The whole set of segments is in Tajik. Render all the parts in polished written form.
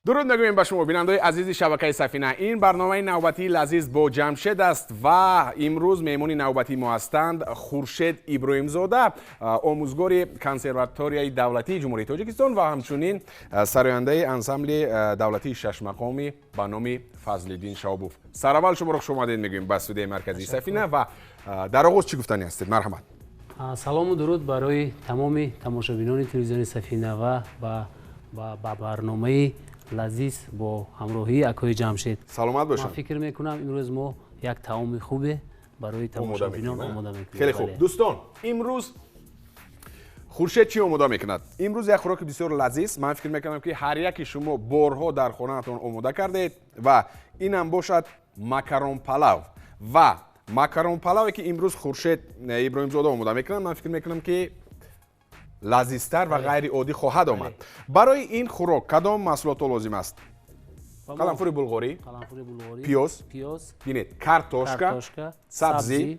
Дуруд мегӯем ба шумо, бинандаои азизи шабакаи Сафина. Ин барномаи навбатии «Лазиз бо Ҷамшед» аст ва имрӯз меҳмони навбатии мо ҳастанд Хуршед Иброҳимзода, омӯзгори Консерваторияи давлатии Ҷумҳурии Тоҷикистон ва ҳамчунин сарояндаи ансамбли давлатии шашмақомӣ ба номи Фазлиддин Шаҳобов. Сараввал шуморо хушомадед мегӯем ба студияи марказии Сафина ва дар оғоз чӣ гуфтанӣ ҳастед? Марҳамат. Салому дуруд барои тамоми тамошобинони телевизиони Сафина ва ба барномаи «Лазиз бо ҳамроҳии акои Ҷамшед». Саломат бошанд. Ман фикр мекунам, имрӯз мо як таоми хубе барои тамошобинон омода мекунем. Хеле хуб, дӯстон, имрӯз Хуршед чӣ омода мекунад? Имрӯз як хӯроки бисёр лазиз. Ман фикр мекунам, ки ҳар яки шумо борҳо дар хонаатон омода кардаед ва инам бошад макарон палав. Ва макарон палаве, ки имрӯз Хуршед Иброҳимзода омода мекунад, ман фикр мекунам, ки лазизтар ва ғайриоддӣ хоҳад омад. Барои ин хӯрок кадом маҳсулотҳо лозим аст? Қаламфури булғорӣ, пиёз, бинед, картошка, сабзӣ,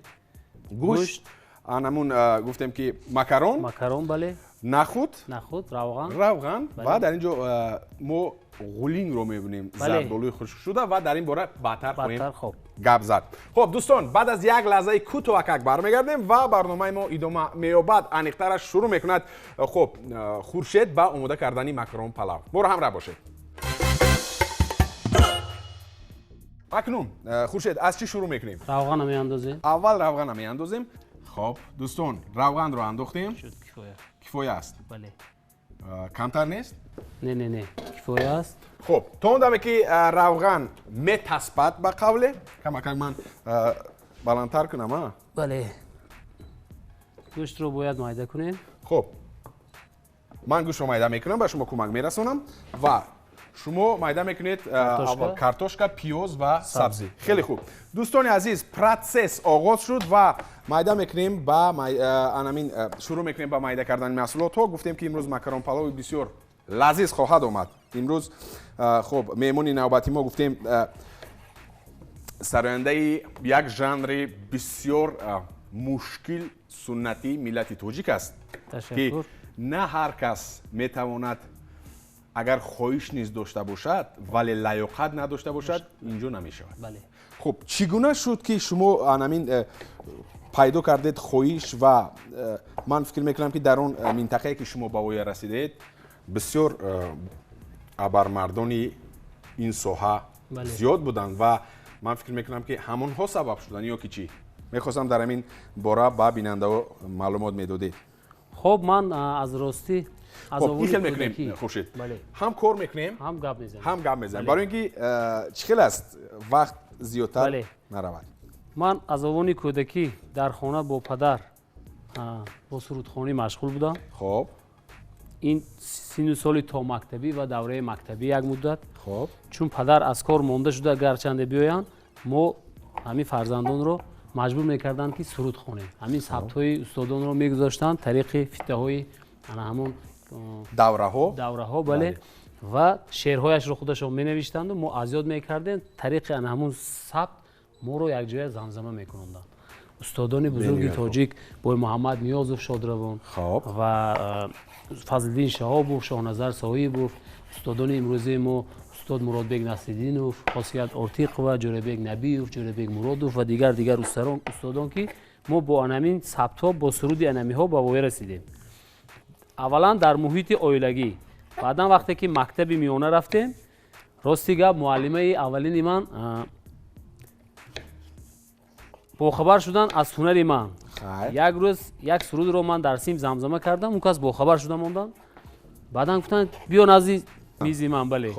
гӯшт, анамун гуфтем, ки макарон, макарон, бале. Нахуд, нахуд, равған. Равған. Ва дар ин ҷо мо ғулинро мебинем, зардолуи хушкшуда, ва дар ин бора баъдтар хоҳем гап зад. Хуб, дӯстон, баъд аз як лаҳзаи кӯтоҳакак бармегардем ва барномаи мо идома меёбад. Аниқтараш, шурӯъ мекунад, хуб, Хуршед ба омода кардани макарон палав. Моро ҳамроҳ бошед. Акнун, Хуршед, аз чӣ шурӯъ мекунем? Равғана меандозем. Аввал равғана меандозем. Хоб, дӯстон, равғанро андохтем. Кифоя аст? Бале. Камтар нест? Не, не, не, кифоя аст. Хуб, то он даме, ки равған метаспад, ба қавле, камакак ман баландтар кунам, а? Бале, гӯштро бояд майда кунем. Хуб, ман гӯштро майда мекунам, ба шумо кӯмак мерасонам ва шумо майда мекунед аввал картошка, пиёз ва сабзӣ. Хеле хуб, дӯстони азиз, процесс оғоз шуд ва майда мекунем ба анамин, шурӯъ мекунем ба майда кардани маҳсулотҳо. Гуфтем, ки имрӯз макарон палови бисёр лазиз хоҳад омад. Имрӯз, хуб, меҳмони навбати мо, гуфтем, сарояндаи як жанри бисёр мушкил, суннатии миллати тоҷик аст, ки на ҳар кас метавонад. Агар хоҳиш низ дошта бошад, вале лаёқат надошта бошад, ин ҷо намешавад. Хуб, чӣ гуна шуд, ки шумо анамин пайдо кардед хоҳиш? Ва ман фикр мекунам, ки дар он минтақае, ки шумо ба воя расидаед, бисёр абармардони ин соҳа зиёд буданд ва ман фикр мекунам, ки ҳамонҳо сабаб шуданд ё ки чӣ? Мехостам дар ҳамин бора ба бинандаҳо маълумот медодед. Хуб, ман аз ростӣ Хуб, ин хел мекунем, Хуршед, ҳам кор мекунем, ҳам гап мезанем. Ҳам гап мезанем, барои ин ки чӣ хел аст, вақт зиёдтар наравад. Ман аз овони кӯдакӣ дар хона бо падар бо сурудхонӣ машғул будам. Ин синну соли томактабӣ ва давраи мактабӣ як муддат. Чун падар аз кор монда шуда, гарчанде биёянд, мо ҳамин фарзандонро маҷбур мекарданд, ки суруд хонем. Ҳамин сабтҳои устодонро мегузоштанд тариқи фитаҳои ана ҳамон давраҳо. Давраҳо, бале, ва шеърҳояшро худашон менавиштанду мо аз ёд мекардем. Тариқи ана ҳамон сабт моро якҷоя замзама мекунонданд устодони бузурги тоҷик: Бой Муҳаммад Ниёзов шодравон ва Фазлиддин Шаҳобов, Шоҳназар Соҳибов, устодони имрӯзаи мо устод Муродбек Насриддинов, Хосият Ортиқова, Ҷӯрабек Набиев, Ҷӯрабек Муродов ва дигар устодон, ки мо бо анамин сабтҳо, бо суруди анамиҳо ба воя расидем. Аввалан дар муҳити оилагӣ, баъдан вақте ки мактаби миёна рафтем, рости гап, муаллимаи аввалини ман бохабар шудан аз ҳунари ман. Як рӯз як сурудро ман дар синф замзама кардам, он кас бохабар шуда монданд. Баъдан гуфтанд: «Биё назди мизи ман». Бале,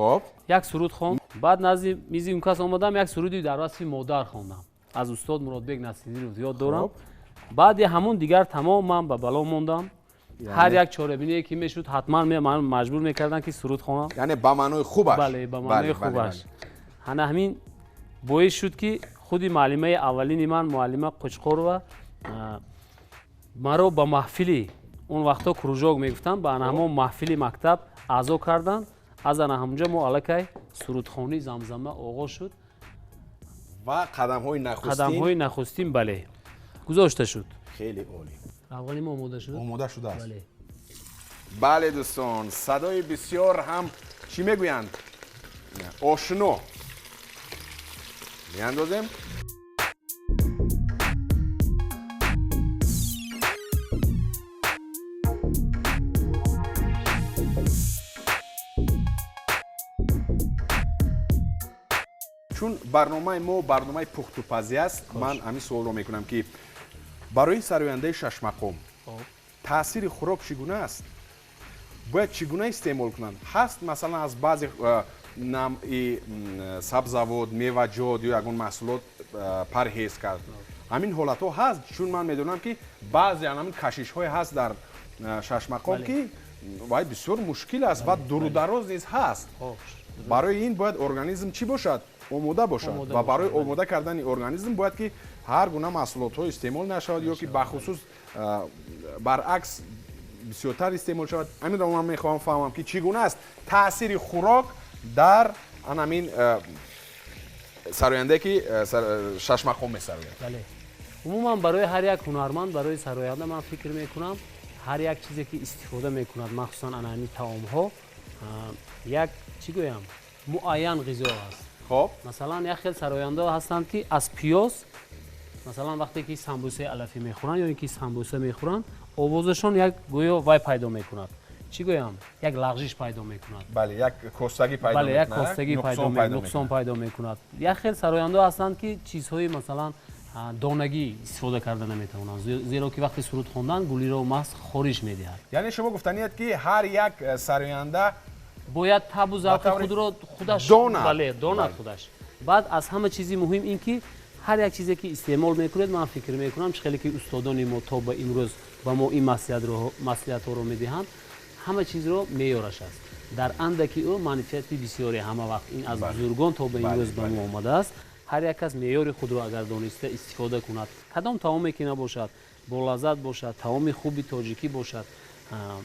як суруд хонд. Баъд назди мизи он кас омадам, як суруди дар васфи модар хондам аз устод Муродбек Насриддинов, ёд дорам. Баъди ҳамун дигар тамом ман ба бало мондам. Ҳар як чорабиние ки мешуд, ҳатман ман маҷбур мекарданд, ки суруд хонам. Яъне ба маънои хубаш. Бале, ба маънои хубаш. Ҳана ҳамин боис шуд, ки худи муаллимаи аввалини ман, муаллима Қучқорова, маро ба маҳфили, он вақтҳо кружок мегуфтанд, ба ана ҳамон маҳфили мактаб аъзо карданд. Аз ана ҳамонҷо мо аллакай сурудхонӣ, замзама оғоз шуд. Ва қадамҳои нахустин. Қадамҳои нахустин, бале, гузошта шуд. Хеле олӣ. Равғани мо омода шуд. Омода шудааст. Бале, дӯстон, садои бисёр ҳам, чӣ мегӯянд. ошно меандозем. Чун барномаи мо барномаи пухтупазӣ аст, ман ҳамин суолро мекунам, ки барои сарояндаи шашмақом таъсири хӯрок чӣ гуна аст? Бояд чӣ гуна истеъмол кунанд? Ҳаст масалан аз баъзе навъи сабзавот, меваҷот ё ягон маҳсулот парҳез кард. Ҳамин ҳолатҳо ҳаст, чун ман медонам, ки баъзе ҳамин кашишҳое ҳаст дар шашмақом, ки вай бисёр мушкил аст ва дурудароз низ ҳаст. Барои ин бояд организм чӣ бошад? Омода бошад. Ва барои омода кардани организм бояд ки ҳар гуна маҳсулотҳо истеъмол нашавад ё ки бахусус баръакс бисёртар истеъмол шавад. Ҳаминро ман мехоҳам фаҳмам, ки чӣ гуна аст таъсири хӯрок дар ҳамин сарояндае, ки шашмақом месарояд. Бале, умуман барои ҳар як ҳунарманд, барои сароянда ман фикр мекунам, ҳар як чизе ки истифода мекунад, махсусан ана ҳамин таомҳо, як чӣ гӯям, муайян ғизо аст. Масалан, як хел сарояндаҳо ҳастанд, ки аз пиёз, масалан, вақте ки самбусаи алафӣ мехӯранд ё ин ки самбуса мехӯранд, овозашон як гӯё вай пайдо мекунад, чӣ гӯям, як лағжиш пайдо мекунад. Бале, як костагӣ пайдо. Бале, як костагӣ пайдо, нуқсон пайдо мекунад. Як хел сарояндаҳо ҳастанд, ки чизҳои масалан донагӣ истифода карда наметавонанд, зеро ки вақти суруд хондан гулиро маҳз хориш медиҳад. Яъне шумо гуфтаниед, ки ҳар як сароянда бояд табу завқи худро худаш бале, донад худаш. Баъд аз ҳама чизи муҳим ин ки ҳар як чизе ки истеъмол мекунед, ман фикр мекунам, чӣ хеле ки устодони мо то ба имрӯз ба мо ин маслиҳатҳоро медиҳанд, ҳама чизро меёраш аст. Дар андаки ӯ манфиати бисёре ҳама вақт ин аз бузургон то ба имрӯз ба мо омадааст. Ҳар як кас меъёри худро агар дониста истифода кунад, кадом таоме ки набошад, болаззат бошад, таоми хуби тоҷикӣ бошад,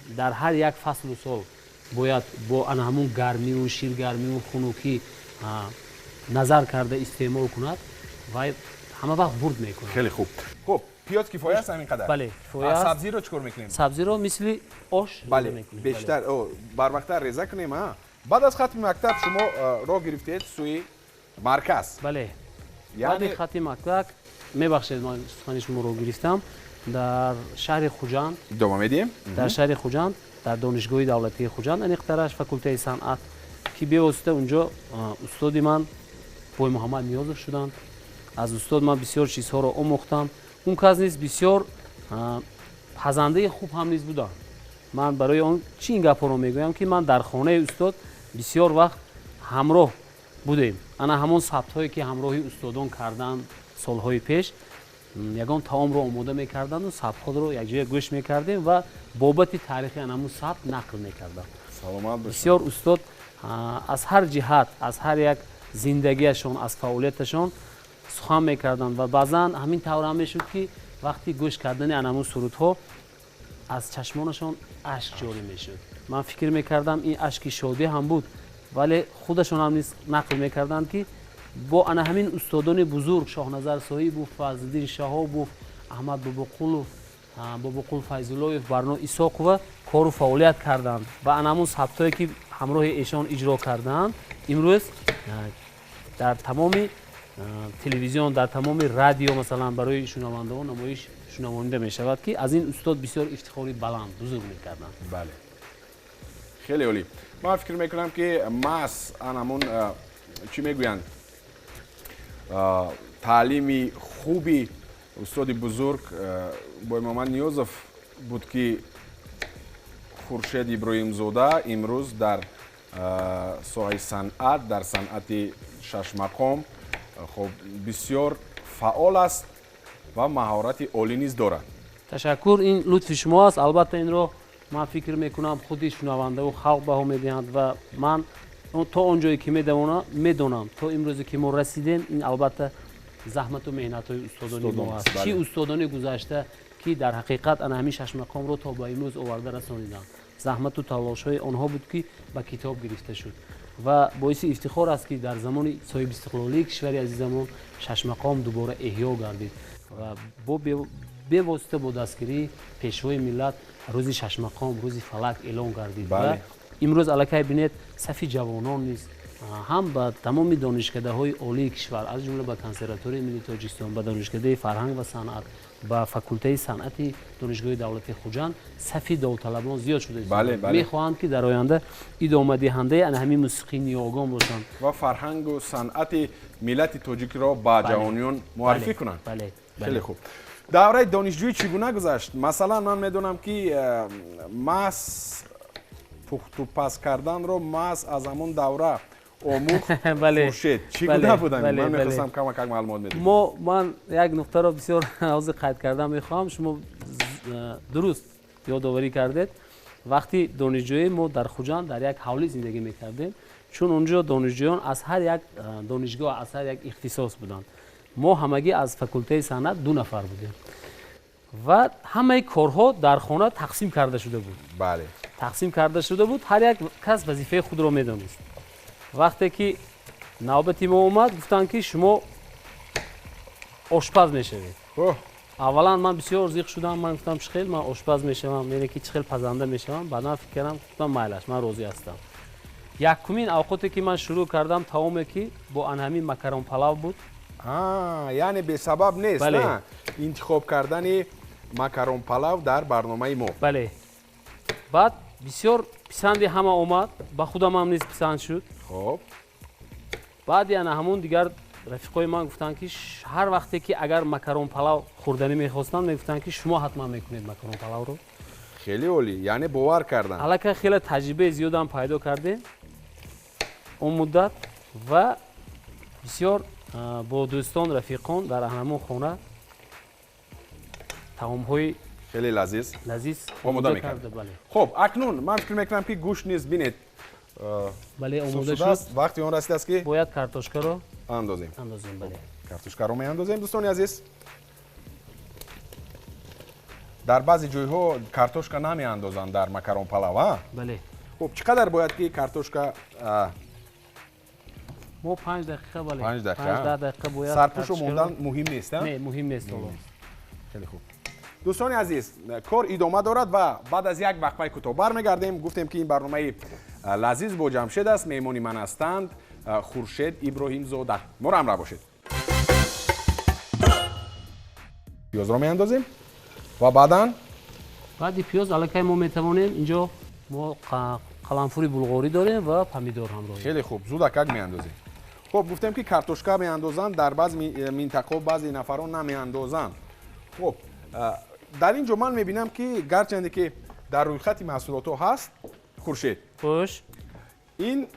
дар ҳар як фаслу сол бояд бо ана ҳамун гармиву ширгармиву хунукӣ назар карда истеъмол кунад ва ҳама вақт бурд мекунад. Хеле хуб. Хуб, пиёз кифоя аст ҳамин қадар? Бале, кифоя аст. Сабзиро чӣ кор мекунем? Сабзиро мисли ош. Бале, бештар барвақттар реза кунем. Баъд аз хатми мактаб шумо роҳ гирифтед сӯи марказ. Бале, баъди хатми мактаб, мебахшед, ман сухани шуморо гирифтам, дар шаҳри Хуҷанд идома медиҳем. Дар шаҳри Хуҷанд, дар Донишгоҳи давлатии Хуҷанд, аниқтараш факултаи санъат, ки бевосита унҷо устоди ман Бой Муҳаммад Ниёзов шуданд. Аз устод ман бисёр чизҳоро омӯхтам. Он кас низ бисёр пазандаи хуб ҳам низ буданд. Ман барои он чӣ ин гапҳоро мегӯям, ки ман дар хонаи устод бисёр вақт ҳамроҳ будем. Ана ҳамон сабтҳое ки ҳамроҳи устодон карданд солҳои пеш, ягон таомро омода мекарданду сабтҳоро якҷоя гӯш мекардем ва бобати таърихи ана ҳамун сабт нақл мекардам. Саломат бошед. Бисёр устод аз ҳар ҷиҳат, аз ҳар як зиндагиашон, аз фаъолияташон сухан мекарданд ва баъзан ҳамин тавр ҳам мешуд, ки вақти гӯш кардани ана ҳамун сурудҳо аз чашмонашон ашк ҷорӣ мешуд. Ман фикр мекардам, ин ашки шодӣ ҳам буд, вале худашон ҳам низ нақл мекарданд, ки бо ана ҳамин устодони бузург Шоҳназар Соҳибов, Фазлиддин Шаҳобов, Аҳмад Бобоқулов, Бобоқул Файзуллоев, Барно Исоқова кору фаъолият карданд ва ана ҳамун сабтҳое ки ҳамроҳи эшон иҷро карданд, имрӯз дар тамоми телевизион, дар тамоми радио масалан барои шунавандаон намоиш шунавонида мешавад, ки аз ин устод бисёр ифтихори баланд бузург мекарданд. Бале, хеле олӣ. Ман фикр мекунам, ки маҳз ан ҳамун чӣ мегӯянд, таълими хуби устоди бузург Бой Муҳаммад Ниёзов буд, ки Хуршед Иброҳимзода имрӯз дар соҳаи санъат, дар санъати шашмақом хуб бисёр фаъол аст ва маҳорати олӣ низ дорад. Ташаккур, ин лутфи шумо аст. Албатта, инро ман фикр мекунам, худи шунавандаву халқ баҳо медиҳанд ва ман то он ҷое ки медонам, то имрӯзе ки мо расидем, ин албатта заҳмату меҳнатҳои устодони мо аст, чӣ устодони гузашта, ки дар ҳақиқат ана ҳамин шашмақомро то ба имрӯз оварда расониданд. Заҳмату талошҳои онҳо буд, ки ба китоб гирифта шуд ва боиси ифтихор аст, ки дар замони соҳибистиқлолии кишвари азизамон шашмақом дубора эҳё гардид ва бевосита бо дастгирии Пешвои миллат рӯзи шашмақом, рӯзи фалак эълон гардид. Ва имрӯз аллакай бинед, сафи ҷавонон низ Ҳам ба тамоми донишкадаҳои олии кишвар, аз ҷумла ба Консерваторияи миллии Тоҷикистон, ба Донишкадаи фарҳанг ва санъат, ба факултаи санъати Донишгоҳи давлатии Хуҷанд сафи довталабон зиёд шуда, мехоҳанд, ки дар оянда идомадиҳандаи ана ҳамин мусиқии ниёгон бошанд ва фарҳангу санъати миллати тоҷикро ба ҷаҳониён муаррифӣ кунанд. Хеле хуб. Давраи донишҷӯӣ чӣ гуна гузашт? Масалан, ман медонам, ки маҳз пухтупаз карданро маҳз аз ҳамон давра омӯхт Хуршед. Чӣ гуна будам? Ман мехостам камакак маълумот медиҳед. Ман як нуқтаро бисёр ҳозир қайд кардан мехоҳам. Шумо дуруст ёдоварӣ кардед. Вақти донишҷӯӣ мо дар Хуҷанд дар як ҳавлӣ зиндагӣ мекардем, чун он ҷо донишҷӯён аз ҳар як донишгоҳ, аз ҳар як ихтисос буданд. Мо ҳамагӣ аз факултаи санъат 2 нафар будем ва ҳамаи корҳо дар хона тақсим карда шуда буд. Тақсим карда шуда буд, ҳар як кас вазифаи худро медонист. Вақте ки навбати мо омад, гуфтанд, ки шумо ошпаз мешавед. Аввалан ман бисёр зиқ шудам. Ман гуфтам, чӣ хел ман ошпаз мешавам, яъне ки чӣ хел пазанда мешавам? Баъдан фикр кардам, гуфтам, майлаш, ман розӣ ҳастам. Якумин авқоте ки ман шурӯъ кардам, таоме ки бо анҳамин макарон палав буд. Яъне бесабаб нест интихоб кардани макарон палав дар барномаи мо. Бале, баъд бисёр писанди ҳама омад, ба худамам низ писанд шуд. Хоб. Баъди ана ҳамон дигар рафиқои ман гуфтанд, ки ҳар вақте ки агар макарон палав хӯрданӣ мехостанд, мегуфтанд, ки шумо ҳатман мекунед макарон палавро. Хеле олӣ, яъне бовар карданд. Аллакай хеле таҷрибаи зиёдам пайдо кардем он муддат ва бисёр бо дӯстон, рафиқон дар ҳамон хона таомҳои хеле лазиз лазиз омода мекард. Хуб, акнун ман фикр мекунам, ки гӯшт низ, бинед, бале, омода шуд. Вақти он расидааст, ки бояд картошкаро андозем. Андозем, бале. Картошкаро меандозем, дӯстони азиз. Дар баъзе ҷойҳо картошка намеандозанд дар макарон палав, а? Бале. Хуб, чӣ қадар бояд ки картошка? Мо 5 дақиқа, бале. 5 дақиқа. 5 дақиқа бояд. Сарпӯшу мондан муҳим нест, а? Не, муҳим нест. Хеле хуб. Дӯстони азиз, кор идома дорад ва баъд аз як вақфаи кӯтоҳ бармегардем. Гуфтем, ки ин барномаи лазиз бо Ҷамшед аст. Меҳмони ман ҳастанд Хуршед Иброҳимзода. Моро ҳамроҳ бошед. Пиёзро меандозем ва баъдан баъди пиёз аллакай мо метавонем, инҷо мо қаламфури булғорӣ дорем ва помидор ҳамроҳ. Хеле хуб, зудакак меандозем. Хуб, гуфтем, ки картошка меандозанд дар баъзи минтақаҳо, баъзе нафарон намеандозанд. Хуб, дар ин ҷо ман мебинам, ки гарчанде ки дар рӯйхати маҳсулотҳо ҳаст, Хуршед, хуш ин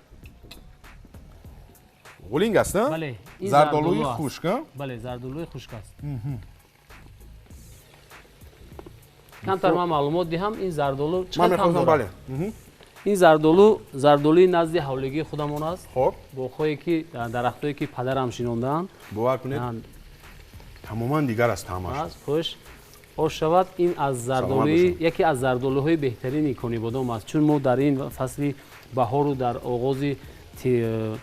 ғулинг аст? Бале. Зардолуи хушк. Бале, зардолуи хушк аст. Камтар ман маълумот диҳам, ин зардолу чӣ ман мехостам, бале. Ин зардолу зардолуи назди ҳавлигии худамон аст. Хуб. Боғҳое ки, дарахтое ки падарам шинондаанд. Бовар кунед, тамоман дигар аст таъмаш. Хуш ош шавад. Ин аз зардолуи, яке аз зардолуҳои беҳтарини Конибодом аст, чун мо дар ин фасли баҳору дар оғози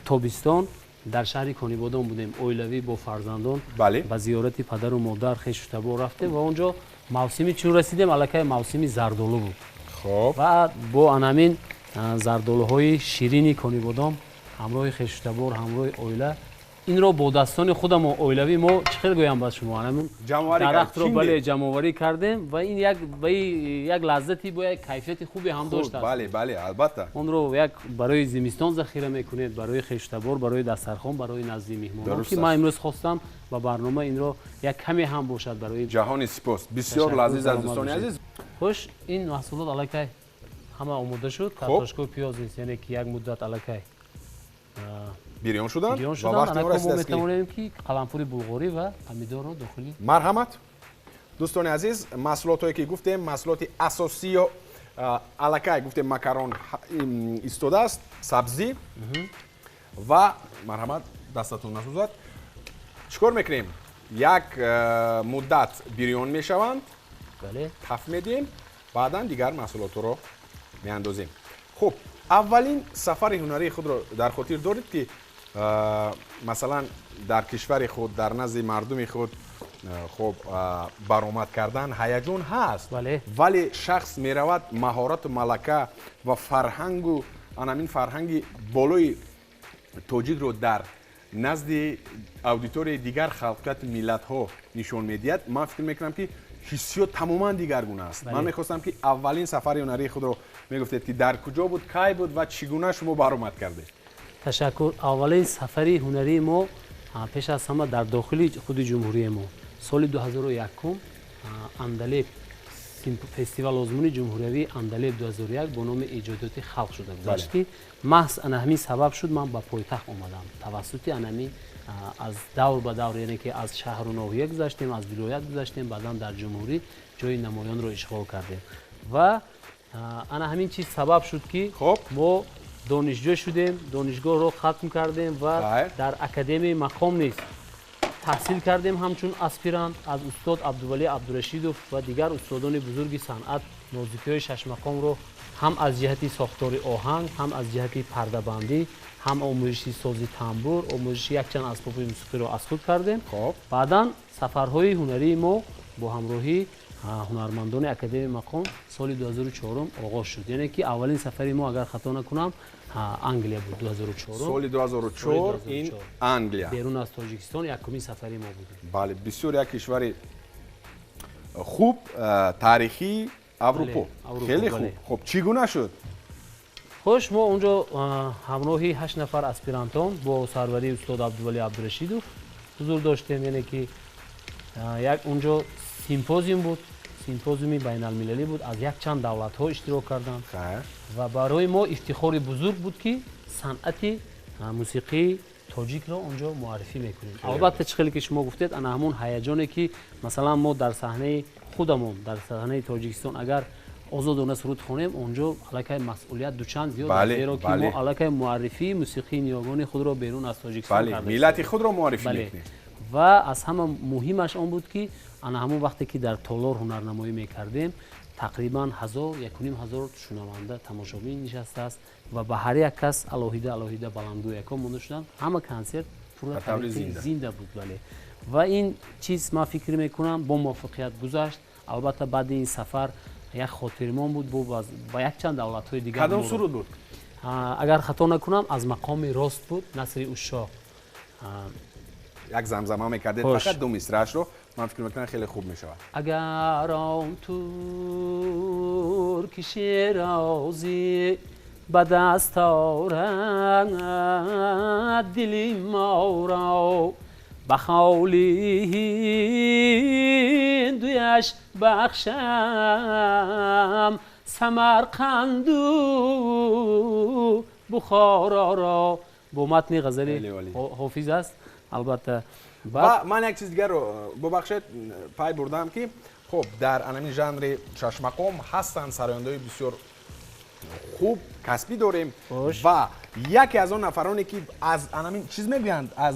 тобистон дар шаҳри Конибодом будем, оилавӣ бо фарзандон ба зиёрати падару модар, хешу табор рафтем ва он ҷо мавсими чун расидем, аллакай мавсими зардолу буд. Ва бо анамин зардолуҳои ширини Конибодом ҳамроҳи хешу табор, ҳамроҳи оила, инро бо дастони худамо, оилавӣ, мо чӣ хел гӯям ба шумо, анамин дарахтро, бале, ҷамъоварӣ кардем ва ин як лаззати бо як кайфияти хубе ҳам доштааст. Бале, бале, албатта. Онро як барои зимистон захира мекунед, барои хештабор, барои дастархон, барои назди меҳмонон, ки ман имрӯз хостам ба барнома инро як каме ҳам бошад барои Ҷаҳони сипос, бисёр лазиз аст, дӯстони азиз. Хуш, ин маҳсулот аллакай ҳама омода шуд. Картошкаю пиёз нест, яъне ки як муддат аллакай бирён шуданд. Бирён шуданд. Мо метавонем, ки қаламфури булғорӣ ва помидорро дохили Марҳамат, дӯстони азиз. Маҳсулотҳое ки гуфтем, маҳсулоти асосиё аллакай гуфтем, макарон истодааст, сабзӣ ва, марҳамат, дастатон насӯзад. Чӣ кор мекунем? Як муддат бирён мешаванд, таф медиҳем, баъдан дигар маҳсулотҳоро меандозем. Хуб, аввалин сафари ҳунарии худро дар хотир доред, ки масалан дар кишвари худ, дар назди мардуми худ, хуб, баромад кардан ҳаяҷон ҳаст, вале шахс меравад, маҳорату малака ва фарҳангу анамин фарҳанги болои тоҷикро дар назди аудиторияи дигар халқияти миллатҳо нишон медиҳад, ман фикр мекунам, ки ҳиссиёт тамоман дигаргуна аст. Ман мехостам, ки аввалин сафари ҳунарии худро мегуфтед, ки дар куҷо буд, кай буд ва чӣ гуна шумо баромад кардед. Ташаккур. Аввалин сафари ҳунарии мо пеш аз ҳама дар дохили худи ҷумҳурии мо соли 2001 Андалеб, фестивал озмуни ҷумҳуриявии Андалеб 2001 бо номи эҷодиёти халқ шуда гузашт, ки маҳз ана ҳамин сабаб шуд, ман ба пойтахт омадам. Тавассути ана ҳамин аз давр ба давр, яъне ки аз шаҳру ноҳия гузаштем, аз вилоят гузаштем, баъдан дар ҷумҳурӣ ҷои намоёнро ишғол кардем ва ана ҳамин чиз сабаб шуд, ки мо донишҷӯ шудем, донишгоҳро хатм кардем ва дар Академияи мақом низ таҳсил кардем ҳамчун аспирант. Аз устод Абдувалӣ Абдурашидов ва дигар устодони бузурги санъат нозикиҳои шашмақомро ҳам аз ҷиҳати сохтори оҳанг, ҳам аз ҷиҳати пардабандӣ, ҳам омӯзиши сози тамбур, омӯзиши якчанд асбоби мусиқиро аз худ кардем. Баъдан сафарҳои ҳунарии мо бо ҳамроҳии ҳунармандони Академияи мақом соли 2004 оғоз шуд. Яъне ки аввалин сафари мо, агар хато накунам, Англия буд, 2004. Соли 2004 ин Англия. Берун аз Тоҷикистон якумин сафари мо буд. Бале, бисёр як кишвари хуб, таърихии Аврупо. Хеле хуб. Хуб, чӣ гуна шуд? Хуш, мо онҷо ҳамроҳи 8 нафар аспирантон бо сарварии устод Абдувалӣ Абдурашидов ҳузур доштем. Яъне ки як онҷо симпозиум буд, симпозиуми байналмилалӣ буд, аз якчанд давлатҳо иштирок карданд ва барои мо ифтихори бузург буд, ки санъати мусиқии тоҷикро онҷо муаррифӣ мекунем. Албатта, чӣ хеле ки шумо гуфтед, ана ҳамон ҳаяҷоне, ки масалан мо дар саҳнаи худамон, дар саҳнаи Тоҷикистон агар озодона суруд хонем, онҷо аллакай масъулият дучанд зиёд, зеро ки мо аллакай муаррифии мусиқии ниёгони худро берун аз Тоҷикистон кардем, миллати худро муаррифӣ мекунем. Ва аз ҳама муҳимаш он буд, ки ана ҳамон вақте ки дар толор ҳунарнамоӣ мекардем, тақрибан 1000, 1500 шунаванда, тамошобин нишастааст ва ба ҳар як кас алоҳида алоҳида баландгӯякҳо монда шуданд. Ҳама консерт пурра зинда буд. Бале, ва ин чиз, ман фикр мекунам, бо муваффақият гузашт. Албатта, баъди ин сафар як хотирмон буд ба якчанд давлатҳои дигар. Кадом суруд буд? Агар хато накунам, аз мақоми рост буд, Насри ушшоқ. Як замзама мекардед, фақат ду мисраашро, ман фикр мекунам, хеле хуб мешавад. Агар он турки шерозӣ ба даст орад дили моро, ба холи ҳиндуяш бахшам Самарқанду Бухороро. Бо матни ғазали Ҳофиз аст, албатта. Ва ман як чиз дигарро, бубахшед, пай бурдам, ки хуб, дар анамин жанри шашмақом ҳастанд сарояндаҳои бисёр хуб, касбӣ дорем ва яке аз он нафароне, ки аз анамин чиз мегӯянд, аз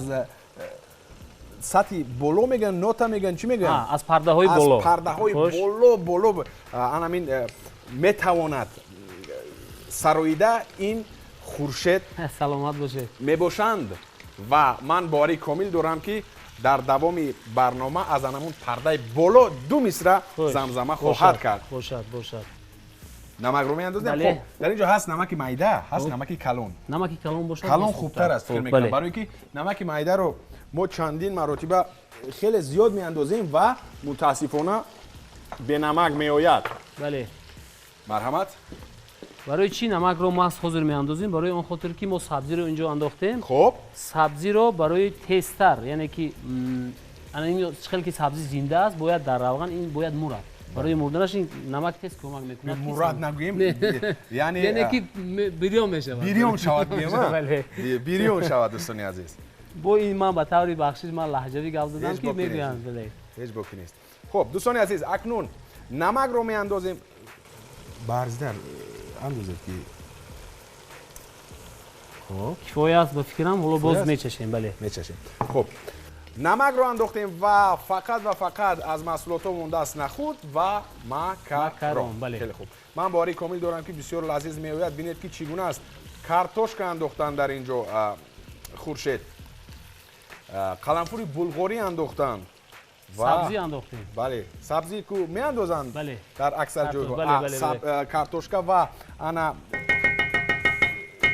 сатҳи боло мегӯянд, нота мегӯянд, чӣ мегӯянд? Аз пардаҳои боло. Аз пардаҳои боло боло анамин метавонад сароида, ин Хуршед Саломат бошед. мебошанд. Ва ман боварии комил дорам, ки дар давоми барнома аз анамун пардаи боло ду мисра замзама хоҳад кард. Бошад, бошад. Намакро меандозем. Хуб, дар ин ҷо ҳаст намаки майда, ҳаст намаки калон. Намаки калон бошад. Калон хубтар аст, фикр мекунам, барои ки намаки майдаро мо чандин маротиба хеле зиёд меандозем ва мутаассифона бенамак меояд. Бале. Марҳамат. Барои чӣ намакро маҳз ҳозир меандозем? Барои он хотир, ки мо сабзиро инҷо андохтем. Сабзиро барои тезтар, яъне ки чӣ хел ки сабзӣ зинда аст, бояд дар равған ин бояд мурад. Барои мурданаш ин намак тез кӯмак мекунад. Мурад нагӯем, яъне, яъне ки бирён мешавад. Бирён шавад, гӯем, бирён шавад. Дӯстони азиз, бо ин ман ба таври, бахшиш, ман лаҳҷавӣ гап задам, ки мегӯянд, бале. Ҳеҷ боки нест. Хуб, дӯстони азиз, акнун намакро меандозем. Барзидар андозед, ки хуб, кифоя аст, ба фикрам. Ҳоло боз мечашем, бале. Мечашем. Хуб, намакро андохтем ва фақат ва фақат аз маҳсулотҳо мондааст нахуд ва макарон. Хеле хуб, ман боварии комил дорам, ки бисёр лазиз меояд. Бинед, ки чӣ гуна аст. Картошка андохтан дар ин ҷо Хуршед, қаламфури булғорӣ андохтан. Сабзӣ андохтем. Бале, сабзӣ ку меандозанд дар аксар ҷойҳо. Картошка ва ана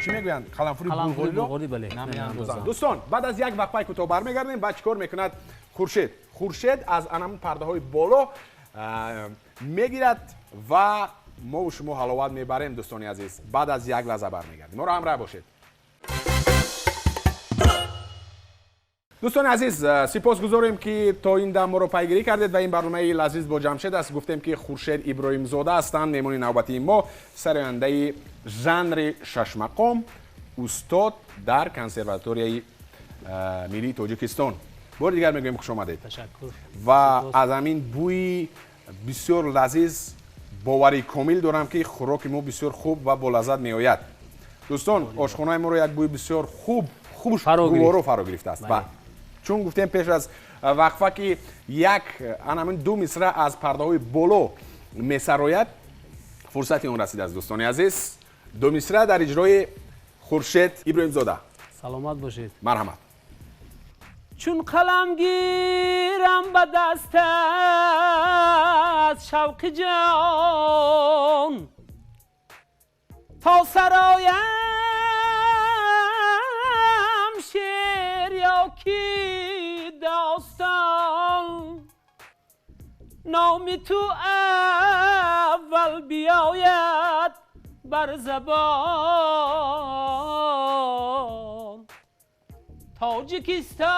Чӣ мегӯянд? Қаламфури булғориро намеандозанд. Дӯстон, баъд аз як вақфаи кӯтоҳ бармегардем ва чӣ кор мекунад Хуршед? Хуршед аз анамун пардаҳои боло мегирад ва мо шумо ҳаловат мебарем, дӯстони азиз. Баъд аз як лаҳза бармегардем. Моро ҳамроҳ бошед. Дӯстони азиз, сипосгузорем, ки то ин дам моро пайгирӣ кардед ва ин барномаи лазиз бо Ҷамшед аст. Гуфтем, ки Хуршед Иброҳимзода ҳастанд меҳмони навбатии мо, сарояндаи жанри шашмақом, устод дар консерваторияи миллии Тоҷикистон. Бори дигар мегӯем хуш омадед. Ташаккур. Ва аз ҳамин бӯи бисёр лазиз боварӣ комил дорам, ки хӯроки мо бисёр хуб ва болаззат меояд. Дӯстон, ошхонаи моро як бӯи бисёр хуб, хуш, гуворо фаро гирифтааст. Ва чун гуфтем пеш аз вақфа, ки як анамин ду мисра аз пардаҳои боло месарояд, фурсати он расидааст, дӯстони азиз. Ду мисра дар иҷрои Хуршед Иброҳимзода. Саломат бошед. Марҳамат. Чун қалам гирам ба даст аз шавқи ҷон, то сароям шеър ё ки достон, номи ту аввал биёяд бар забон. Тоҷикистон,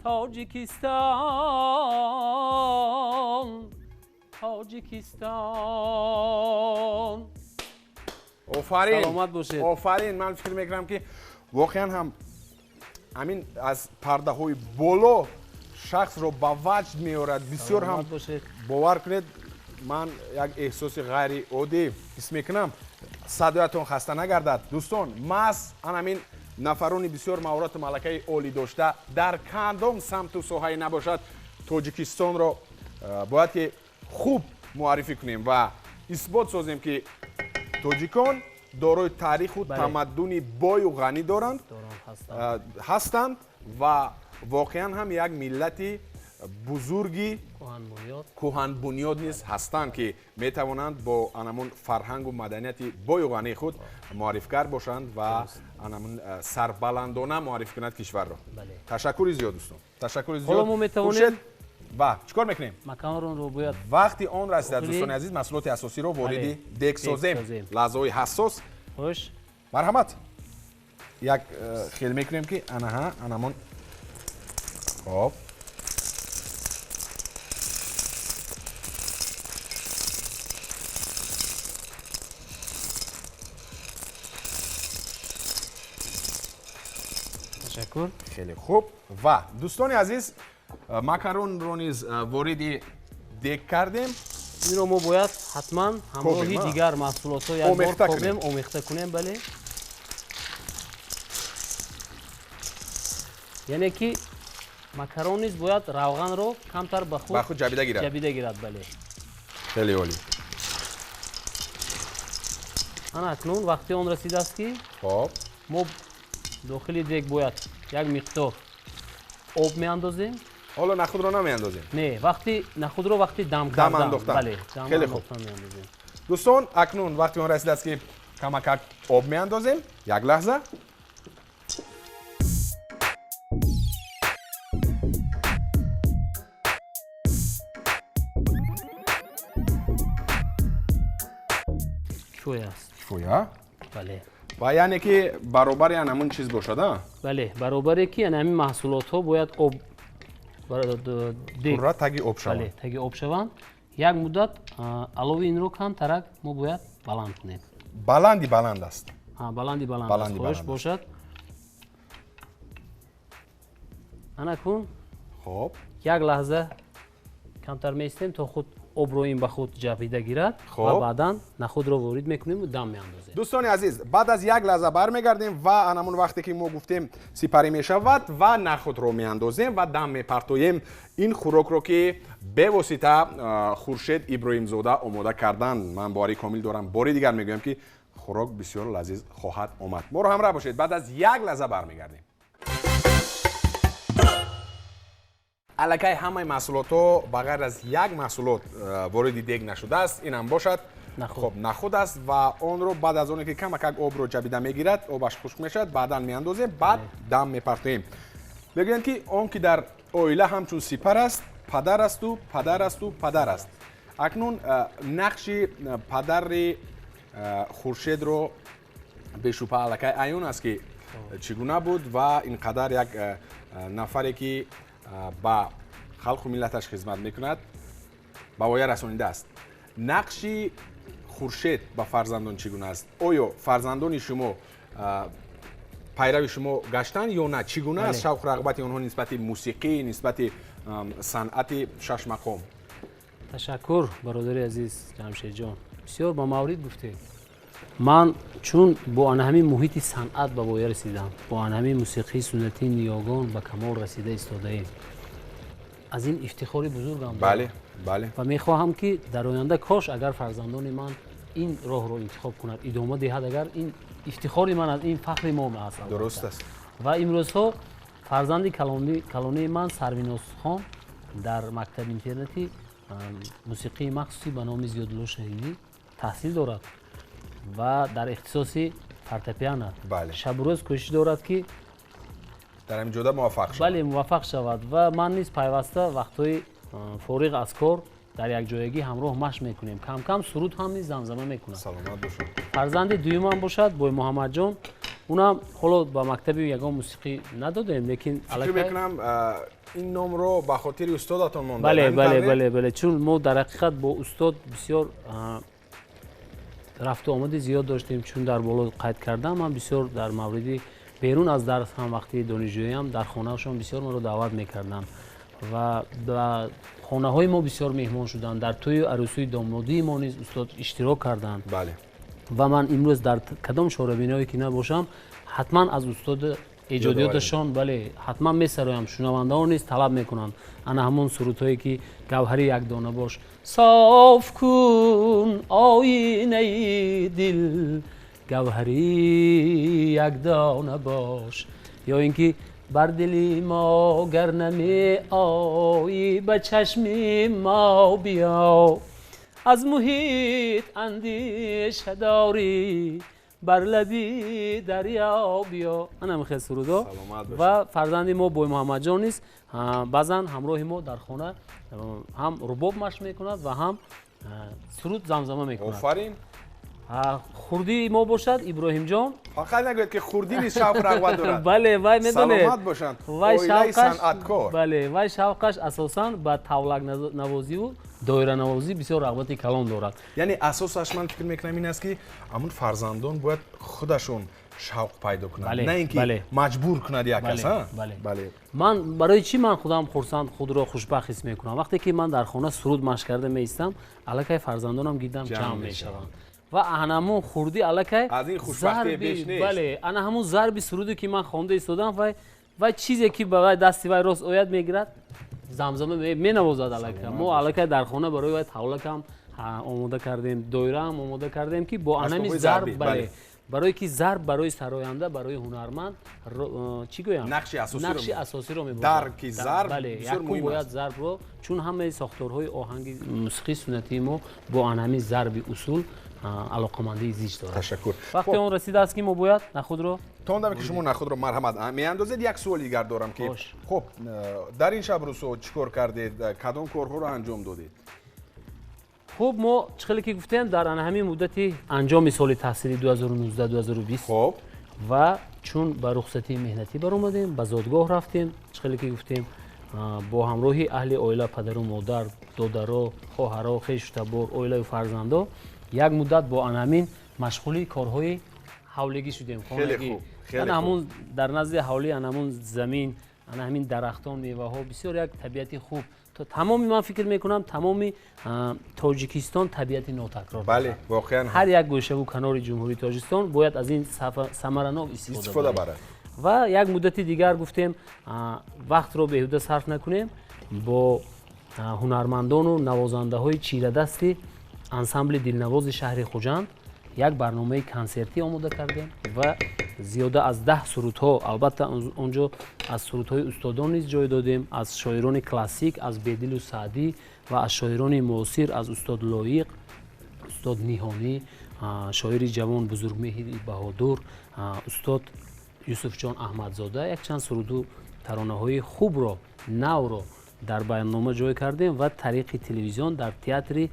Тоҷикистон, Тоҷикистон. Офарин, саломат бошед. Офарин. Ман фикр мекунам, ки воқеан ҳам ҳамин аз пардаҳои боло шахсро ба ваҷд меорад. Бисёр ҳам бовар кунед, ман як эҳсоси ғайриоддӣ ҳис мекунам. Садоятон хаста нагардад. Дӯстон, маҳз анамин нафарони бисёр маҳорату малакаи олӣ дошта дар кадом самту соҳае набошад, Тоҷикистонро бояд ки хуб муаррифӣ кунем ва исбот созем, ки тоҷикон дорои таъриху тамаддуни бою ғанӣ доранд, ҳастанд ва воқеан ҳам як миллати бузурги кӯҳанбунёд низ ҳастанд, ки метавонанд бо анамун фарҳангу маданияти бою ғании худ муаррифгар бошанд ва анамун сарбаландона муаррифӣ кунад кишварро. Ташаккури зиёд, дӯстон, ташаккури зиёд. Ҳоло мо метавонем ва чӣ кор мекунем? Макаронро бояд вақти он расидааст, дӯстони азиз, маҳсулоти асосиро вориди дег созем. Лаҳзаҳои ҳассос. Хуш. Марҳамат. Як хел мекунем, ки анаҳа анамон. Хоб, ташаккур. Хеле хуб. Ва дӯстони азиз, макаронро низ вориди дег кардем. Инро мо бояд ҳатман ҳамроҳи дигар маҳсулотҳо як бор кобем, омехта кунем. Бале, яъне ки макарон низ бояд равғанро камтар ба худ ҷабида гирад. Ҷабида гирад, бале. Хеле олӣ. Ана акнун вақти он расидааст, ки хоб мо дохили дег бояд як миқдор об меандозем. Ҳоло нахудро намеандозем? Не, вақти нахудро вақти дам кардан. Андохтан. Бале, дам хеле хуб. Меандозем. Дӯстон, акнун вақти он расидааст, ки камакак об меандозем. Як лаҳза. Кифоя аст. Кифоя? Бале. Ва яъне ки баробари ҳамун чиз бошад, а? Бале, баробаре ки ҳамин маҳсулотҳо бояд об пурра таги об шаванд. Бале, таги об шаванд. Як муддат алови инро камтарак мо бояд баланд кунем. Баланди баланд аст. Баланди баланд аст. Хоҳиш бошад. Ана кун. Хоб. Як лаҳза камтар меистем, то худ обро ин ба худ ҷабида гирад ва баъдан нахудро ворид мекунем ва дам меандозем. Дӯстони азиз, баъд аз як лаҳза бармегардем ва анамун вақте ки мо гуфтем сипарӣ мешавад ва нахудро меандозем ва дам мепартоем ин хӯрокро, ки бевосита Хуршед Иброҳимзода омода кардан. Ман боварӣ комил дорам, бори дигар мегӯям, ки хӯрок бисёр лазиз хоҳад омад. Моро ҳамроҳ бошед, баъд аз як лаҳза бармегардем. Аллакай ҳамаи маҳсулотҳо ба ғайр аз як маҳсулот вориди дег нашудааст. Инам бошад Хуб, нахуд аст ва онро баъд аз оне ки камакак обро ҷабида мегирад, обаш хушк мешавад, баъдан меандозем, баъд дам мепартоем. Мегӯянд, ки он ки дар оила ҳамчун сипар аст, падар асту падар асту падар аст. Акнун нақши падари Хуршедро бешубҳа аллакай аён аст, ки чӣ гуна буд ва ин қадар як нафаре, ки ба халқу миллаташ хизмат мекунад, ба воя расонидааст. Нақши Хуршед ба фарзандон чӣ гуна аст? Оё фарзандони шумо пайрави шумо гаштанд ё на? Чӣ гуна аст шавқу рағбати онҳо нисбати мусиқӣ, нисбати санъати шашмақом? Ташаккур, бародари азиз Ҷамшедҷон, бисёр ба маврид гуфтед. Ман чун бо ана ҳамин муҳити санъат ба воя расидам, бо ана ҳамин мусиқии суннатии ниёгон ба камол расида истодаем, аз ин ифтихори бузургам. Бале, бале. Ва мехоҳам, ки дар оянда, кош агар фарзандони ман ин роҳро интихоб кунад, идома диҳад, агар ин ифтихори ман аз ин фахри мо аст. Дуруст аст. Ва имрӯзҳо фарзанди калонии ман Сарвинозхон дар мактаби интернати мусиқии махсусӣ ба номи Зиёдулло Шаҳидӣ таҳсил дорад ва дар ихтисоси фортепиано шабу рӯз кӯшиш дорад, ки дар ҳамин ҷода муваффақ шавад. Бале, муваффақ шавад. Ва ман низ пайваста вақтҳои фориғ аз кор дар якҷоягӣ ҳамроҳ машқ мекунем. Камкам суруд ҳам низ замзама мекунад. Саломат бошад. Фарзанди дуюмам бошад бой Муҳаммадҷон, унам ҳоло ба мактаби ягон мусиқӣ надодем, лекин фикр мекунам, ин номро ба хотири устодатон монда. Бале, бале, бале, бале, чун мо дар ҳақиқат бо устод бисёр рафту омади зиёд доштем. Чун дар боло қайд кардам, ман бисёр дар мавриди берун аз дарс ҳам, вақти донишҷӯиам, дар хонаашон бисёр маро даъват мекарданд ва ба хонаҳои мо бисёр меҳмон шуданд. Дар тӯю арӯсии домодии мо низ устод иштирок карданд. Ва ман имрӯз дар кадом чорабиное ки набошам, ҳатман аз устод эҷодиёташон, бале, ҳатман месароям. Шунавандаҳо низ талаб мекунанд ана ҳамон сурудҳое, ки «Гавҳари якдона бош», «Соф кун оинаи дил, гавҳари якдона бош», ё ин ки «Бар дили мо гар намеоӣ, ба чашми мо биё, аз муҳит андеша дорӣ, бар лаби дарё биё», ана хел сурудо. Ва фарзанди мо бой Муҳаммадҷон низ баъзан ҳамроҳи мо дар хона ҳам рубоб машқ мекунад ва ҳам суруд замзама мекунад. Офарин. Хурдии мо бошад Иброҳимҷон. Фақат нагӯед, ки хурдӣ низ шавқу рағбат дорад. Бале, вай медонед. Саломат бошанд, оилаи санъаткор. Бале, вай шавқаш асосан ба тавлакнавозиву доиранавозӣ бисёр рағбати калон дорад. Яъне асосаш, ман фикр мекунам, ин аст, ки ҳамун фарзандон бояд худашон шавқ пайдо кунанд, на ин ки маҷбур кунад як кас. Бале, ман барои чӣ ман худам хурсанд, худро хушбахт ҳис мекунам? Вақте ки ман дар хона суруд машқ карда меистам, аллакай фарзандонам гирдам ҷамъ мешаванд ва ана ҳамун хурдӣ аллакай Бале, ана ҳамун зарби суруде, ки ман хонда истодам, вай чизе, ки ба вай дасти вай рост ояд, мегирад, замзама менавозад. Аллакай мо аллакай дар хона барои вай тавлакам омода кардем, доираам омода кардем, ки бо анами зарб, бале, барое ки зарб барои сароянда, барои ҳунарманд, чӣ гӯям, нақши асосиро мебозад. Дарки зарб. Бале, якум бояд зарбро, чун ҳамаи сохторҳои оҳанги мусиқии суннатии мо бо анҳамин зарби усул алоқамандии зич дорад. Ташаккур. Вақте он расидааст, ки мо бояд нахудро То он даме, ки шумо нахудро, марҳамат, меандозед, як суоли дигар дорам, ки хуб, дар ин шабрӯзҳо чӣ кор кардед, кадом корҳоро анҷом додед? Хуб, мо чӣ хеле ки гуфтем, дар ана ҳамин муддати анҷоми соли таҳсили 2019-2020 ва чун ба рухсатии меҳнатӣ баромадем, ба зодгоҳ рафтем, чӣ хеле ки гуфтем, бо ҳамроҳи аҳли оила, падару модар, додаро, хоҳаро, хешу табор, оилаю фарзандо як муддат бо ана ҳамин машғули корҳои ҳавлигӣ шудем, хонагӣ. Ана ҳамун дар назди ҳавлӣ, ана ҳамун замин, ана ҳамин дарахтон, меваҳо, бисёр як табиати хуб. Тамоми, ман фикр мекунам, тамоми Тоҷикистон табиати нотакрор. Бале, воқеан. Ҳар як гӯшаву канори Ҷумҳурии Тоҷикистон бояд аз ин самаранок истифода барад. Ва як муддати дигар гуфтем, вақтро беҳуда сарф накунем, бо ҳунармандону навозандаҳои чирадасти ансамбли дилнавози шаҳри Хуҷанд як барномаи консертӣ омода кардем ва зиёда аз 10 сурудҳо, албатта, он ҷо аз сурудҳои устодон низ ҷой додем, аз шоирони классик, аз Бедилу Саъдӣ ва аз шоирони муосир, аз устод Лоиқ, устод устод Ниҳонӣ, шоири ҷавон Бузургмеҳри Баҳодур, устод Юсуфҷон Аҳмадзода якчанд суруду таронаҳои хубро, навро дар барнома ҷой кардем ва тариқи телевизион дар театри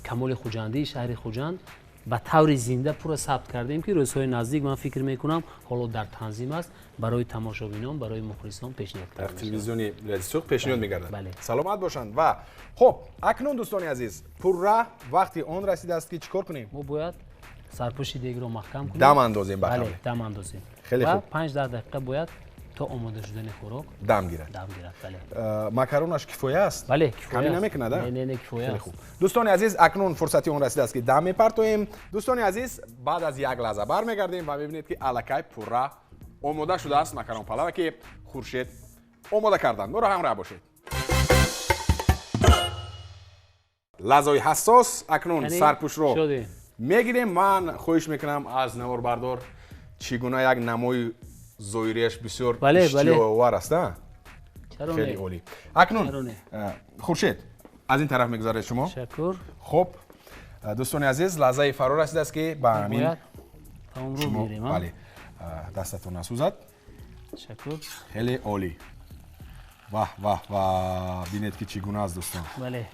Камоли Хуҷандии шаҳри Хуҷанд ба таври зинда пурра сабт кардем, ки рӯзҳои наздик, ман фикр мекунам, ҳоло дар танзим аст, барои тамошобинон, барои мухлисон пешниҳод дар телевизиони вилояти Суғд пешниҳод мегардад. Бале. Саломат бошанд. Ва хуб, акнун, дӯстони азиз, пурра вақти он расидааст, ки чӣ кор кунем? Мо бояд сарпӯши дегро маҳкам кунем. Дам андозем ба Бале, қавле. дам андозем. Хеле Ва хуб. 5-10 дақиқа бояд то омода шудани хӯрок дам гирад. Дам гирад, бале. Макаронаш кифоя аст? Бале, кифоя Камӣ аст. намекунад, а? Не, не, не, кифоя Хеле аст. хуб, дӯстони азиз, акнун фурсати он расидааст, ки дам мепартоем. Дӯстони азиз, баъд аз як лаҳза бармегардем ва мебинед, ки аллакай пурра омода шудааст макарон палава, ки Хуршед омода карданд. Моро ҳамроҳ бошед. Лаҳзаи ҳассос акнун. Яъне, Сарпӯшро шудем. мегирем. Ман хоҳиш мекунам аз наворбардор, чӣ гуна як намои зоҳириаш бисёр Бале, бале. иштиҳоовар аст, а? Чаро Хеле не? олӣ. Акнун Чаро не? Хуршед, аз ин тараф мегузаред шумо. Ташаккур. Хуб, дӯстони азиз, лаҳзаи фаро расидааст, ки ба ҳамин Бояд таомро шумо гирем, а? Бале, дастатон насӯзад. Ташаккур. Хеле олӣ. Ваҳ, ваҳ, ва бинед, ки чӣ гуна аст, дӯстон. Бале.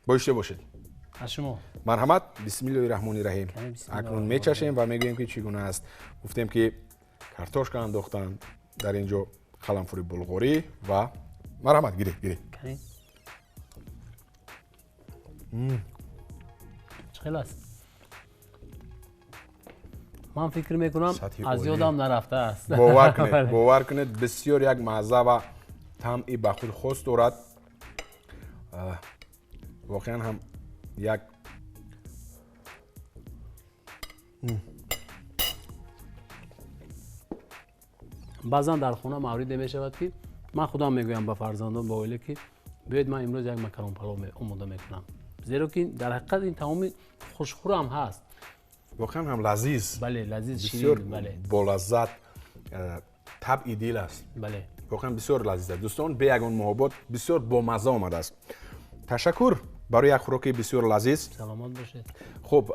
Боиштиҳо бошед. Аз шумо. Марҳамат, бисмиллоҳи раҳмони раҳим. Кани, бисмиллоҳи Акнун раҳмони мечашем ва мегӯем, ки чӣ гуна аст. Гуфтем, ки картошка андохтанд дар ин ҷо, қаламфури булғорӣ ва марҳамат, гиред, гиред. Кани, чӣ хел аст? Ман фикр мекунам, Сатҳи аз олӣ. ёдам нарафтааст. Бовар кунед, Бале. бовар кунед, бисёр як мазза ва таъми ба худ хос дорад. Воқеан ҳам як Баъзан дар хона мавриде мешавад, ки ман худам мегӯям ба фарзандон, ба оила, ки биёед, ман имрӯз як макарон палов омода мекунам, зеро ки дар ҳақиқат ин таоми хушхӯрам ҳаст. Воқеан ҳам лазиз. Бале, лазиз, Бисёр ширин, бале. болаззат, табъи дил аст. Бале. Воқеан бисёр лазиз аст, дӯстон, бе ягон муҳобот бисёр бомазза омадааст. Ташаккур барои як хӯроки бисёр лазиз. Саломат бошед. Хуб,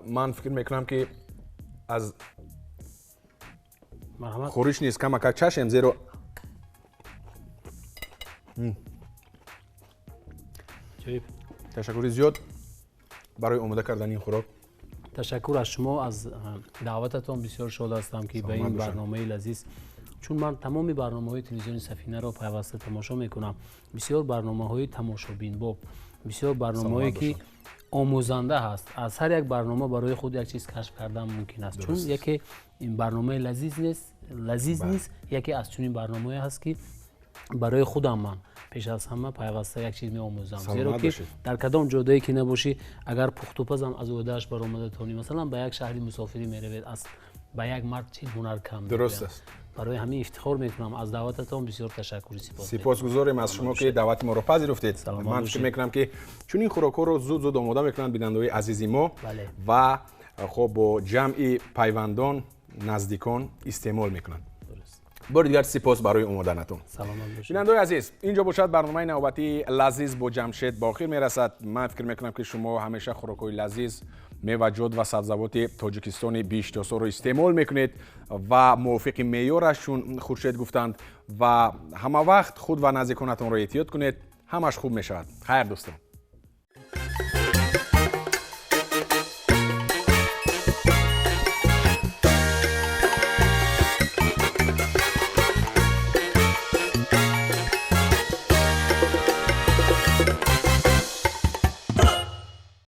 ман фикр мекунам, ки аз Марҳамат. хӯриш низ камакак чашем, зеро Ҷоиб. Ташаккури зиёд барои омода кардани ин хӯрок. Ташаккур аз шумо, аз даъвататон. Бисёр шод ҳастам, ки ба Саломат ин бошед. барномаи лазиз, чун ман тамоми барномаҳои телевизиони Сафинаро пайваста тамошо мекунам. Бисёр барномаҳои тамошобинбоб, бисёр барномаҳое, Саломат ки бошед. омӯзанда ҳаст. Аз ҳар як барнома барои худ як чиз кашф кардан мумкин аст, чун Дуруст. яке ин барномаи лазиз нест, лазиз Бале. низ яке аз чунин барномаҳое ҳаст, ки барои худам ман пеш аз ҳама пайваста як чиз меомӯзам, Саломат зеро ки бошед. дар кадом ҷодае ки набошӣ, агар пухтупазам аз ӯҳдааш баромада тонӣ, масалан, ба як шаҳри мусофирӣ меравед, аз ба як мард чӣ ҳунар кам Дуруст мегӯянд. аст. Барои ҳамин ифтихор мекунам аз даъвататон, бисёр ташаккури сипос. Сипосгузорем аз шумо, ки даъвати моро пазируфтед. Саломат Ман фикр бошед. мекунам, ки чунин хӯрокҳоро зуд зуд омода мекунанд бинандаҳои азизи мо Бале. ва хоб бо ҷамъи пайвандон, наздикон истеъмол мекунанд. Дуруст. Бори дигар сипос барои омоданатон. Саломат бошед. Бинандаои азиз, инҷо бошад, барномаи навбатии «Лазиз бо Ҷамшед» ба охир мерасад. Ман фикр мекунам, ки шумо ҳамеша хӯрокҳои лазиз, меваҷот ва сабзавоти Тоҷикистони биҳиштосоро истеъмол мекунед ва мувофиқи меъёраш, чун Хуршед гуфтанд, ва ҳама вақт худ ва наздиконатонро эҳтиёт кунед. Ҳамаш хуб мешавад. Хайр, дӯстон.